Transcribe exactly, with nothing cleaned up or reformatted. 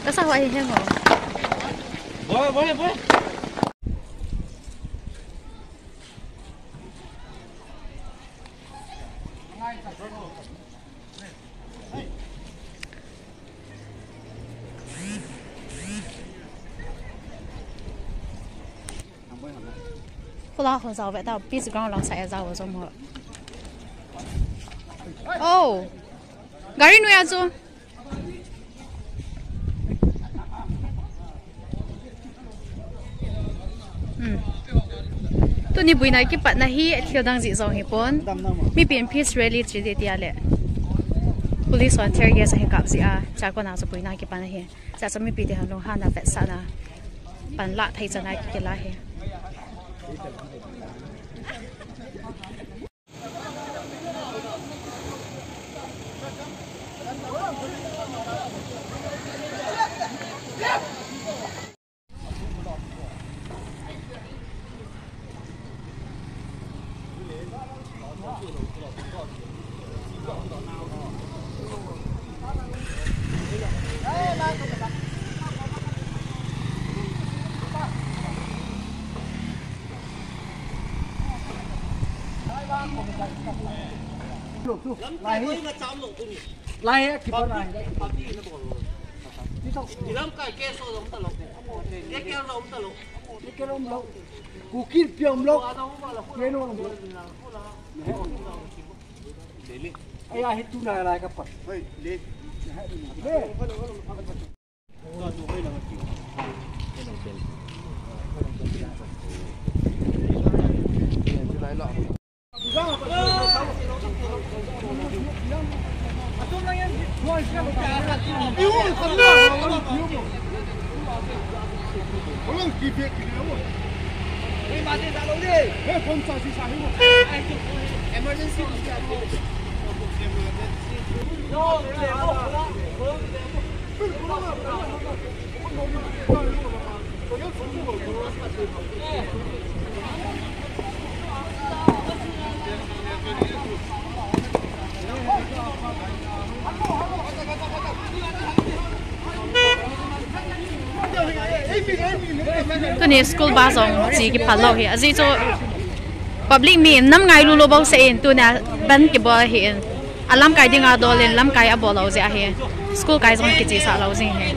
Kasa ho ahi hen ho. Boy, boy, boy. Khula khun jao ve ta, pitch ground lang sa e jao jo mo. Oh. Gari noi a chu. Hmm. Tuni buina kipatna hi thil dang jih jong hi pon. Mipin peace rally chi di tia le. Police hon tear gas ahin kap jia, chua kona chu buina kipatna hi. Chua chu mipi te hon lunghanna vetsahna panla thei chana kila hi. Lai hi. Lai hi, kipa lai. Lamkai ke so lo ta lo. Ke ke lo ta lo. Ke ke lo lo. Kuki pi om lo. Ke no lo. Ai, ai, tu na lai ka pa. Hoi, le. Le. Emergency. Tuni school bus jong chi kiphal lou hi. Ajeh chu public mi nam ngailu lou bou se in tuna ban kibol hi in. Alamkai dinga dol in lamkai abol lou jeh ahi. School kai jong kichesah lou jing hi.